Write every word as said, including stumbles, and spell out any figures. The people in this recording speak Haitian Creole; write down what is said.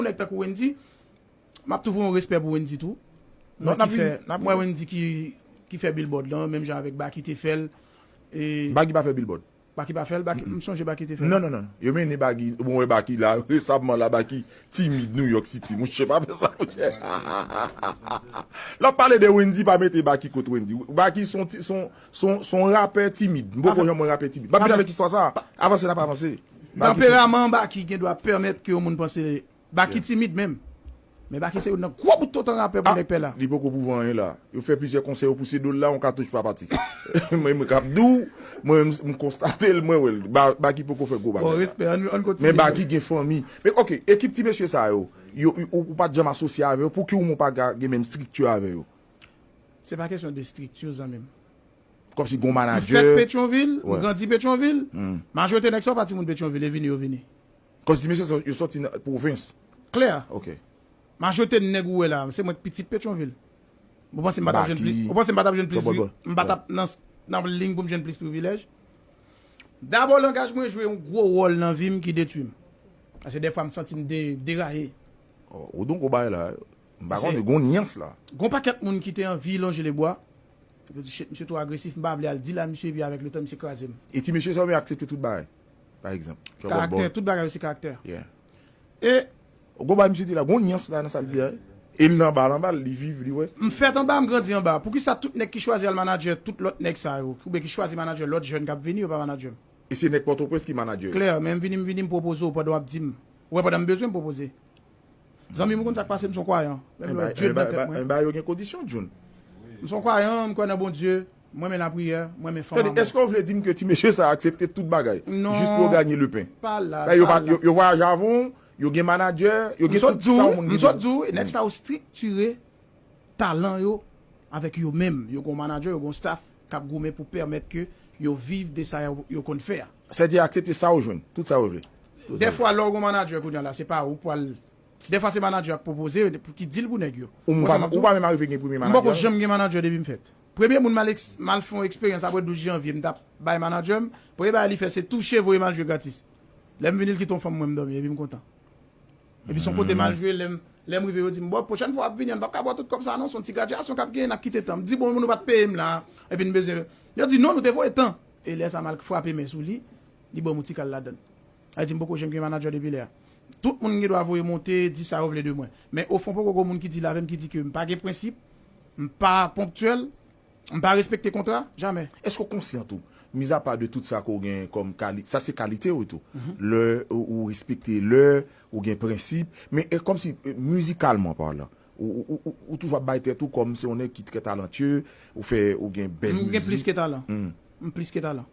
Yon nèg tankou Wendy, m ap tou voye yon respè pou Wendy tou. Mwen ki fè, mwen Wendy ki, ki fè billboard lan, menm jan avèk Baky te fè l. E Baky pa fè billboard. Baky pa fè l, Baky, m sonje Baky te fè l. Non, non, non. Yo mennen Baky, bon, wè Baky la, resamman la, Baky timid New York City. Monchè, pa fè sa, monchè. Lè w ap pale de Wendy, pa mete Baky kot Wendy. Baky se yon ti, se yon, se yon, se yon rapè timid. M poko janm wè rapè timid. M ap vin avèk istwa sa. Avanse, n ap avanse. Tanperaman Baky gen dwa pèmèt ke yon moun panse Baky timid menm. Men Baky se youn nan gwo bout tonton rapè pou nèg pè la. Li poko pwouve anyen la. Yo fè plizyè konsè, yo pouse do l la, yon katouch pa pati. Mwen menm k ap di w, mwen menm m konstate l, mwen wè l. Baky poko fè gwo bagay. Bon, respè, ann kontinye. Men Baky gen fanmi. Men oke, ekip ti mesye sa yo, yo, ou pa t janm asosye avè yo, pouki ou menm ou pa gen menm estrikti avè yo? Se pa kesyon de estrikti, zanmi m. Kòmsi gon manadjè. M fèt Petyonvil, m grandi Petyonvil. Majorite nèg sa yo pa timoun Petyonvil, e vini yo vini. Kòmsi ti mesye sa yo sòti nan pwovens. Klè. Ok. Majorite nèg ou wè la, se mwen k pitit Petyonvil. Ou panse m pa t ap jwenn plis, ou panse m pa t ap jwenn plis, m pa t ap nan, nan liy pou m jwenn plis privilèj? Dabò langaj mwen jwe yon gwo wòl nan vi m ki detwi m. Paske dèfwa m santi m de, deraye. Ou donk ou bay la, m pa konnen, gon nyans la. Gon pakèt moun ki te anvi lonje lebwa, epi yo di shit, misye twò agresif, m pa vle al di la misye, epi avèk letan misye kraze m. E ti mesye sa yo aksepte tout bagay, pa egzanp. Karaktè, tout bagay yo se karaktè. E Gon bagay misye di la, gon nyans la nan sa l di a. E l nan anba, l anba, li viv, li wè. M fèt anba, m grandi anba. Poukisa tout nèg ki chwazi al manadjè tout lòt nèg sa yo, oubyen ki chwazi manadjè lòt jèn k ap vini, yo pa manadjè m? E se nèg Pòtoprens ki manadjè yo. Klè, men m vini, m vini, m pwopoze w pandan w ap di m. Ou wè, pandan m bezwen, m pwopoze. Zanmi m, ou konn sa k pase m, m se yon kwayan. Menm lè w Dye bèt tèt mwen. Enben, yo gen kondisyon, Jun. M se yon kwayan, m kwè nan Bondye. M renmen lapriyè, m renmen fanm a mwen. Tande, èske w vle di m ke ti mesye sa aksepte tout bagay jis pou yo ganye lepen? Pa la, pa la. Yo vwayaje avè w, yo gen manadjè, yo gen tout sa yon moun bezwen. M sot di w, nèg sa yo estriktire talan yo avèk yo menm. Yo gen yon manadjè, yo gen yon staff k ap goumen pou pèmèt ke yo viv de sa yo, yo konn fè a. Sèdi aksepte sa yo jwenn, tout sa yo vle. Dèfwa lè w gen yon manadjè kounye a la, se pa ou k pral Dèfwa se manadjè a k pwopoze, ki di l pou nèg yo. Ou pa menm arive gen premye manadjè. M poko janm gen manadjè depi m fèt. Premye moun m al, m al fè yon eksperyans apre douz janvye, m t ap bay manadjè m. Premye bagay li fè se touche voye m al jwe gratis. Lè m vini, l kite yon fanm mwen m dòmi, epi m kontan. Epi se yon kote m al jwe, lè m, lè m rive, yo di m, bon, pwochèn fwa w ap vini, an n p ap ka ba w tout kòb sa non, se yon ti gradyasyon k ap genyen, n ap kite tan. M di, bon, moun ou pa t peye m la, epi n bezwen. Yo di, non, nou te voye tan. E lè sa m al frape men sou li, li ban m yon ti kal ladann. Sa vle di m poko janm gen manadjè depi lè a. Tout moun gen dwa voye monte, di sa yo vle de mwen. Men ofon poko gon moun ki di l avè m, ki di ke m pa gen prensip, m pa ponktyèl, m pa respekte kontra, jamè. Èske w konsyan tou, mizapa de tout sa ke w gen kòm kali, sa se kalite w tou. Lè ou, ou respekte lè, ou gen prensip, men e kòmsi e, mizikalman palan, ou, ou, ou, ou toujou ap bay tèt ou kòm se yon nèg ki trè talantye, ou fè, ou gen bèl mizik. M gen plis ke talan. M plis ke talan.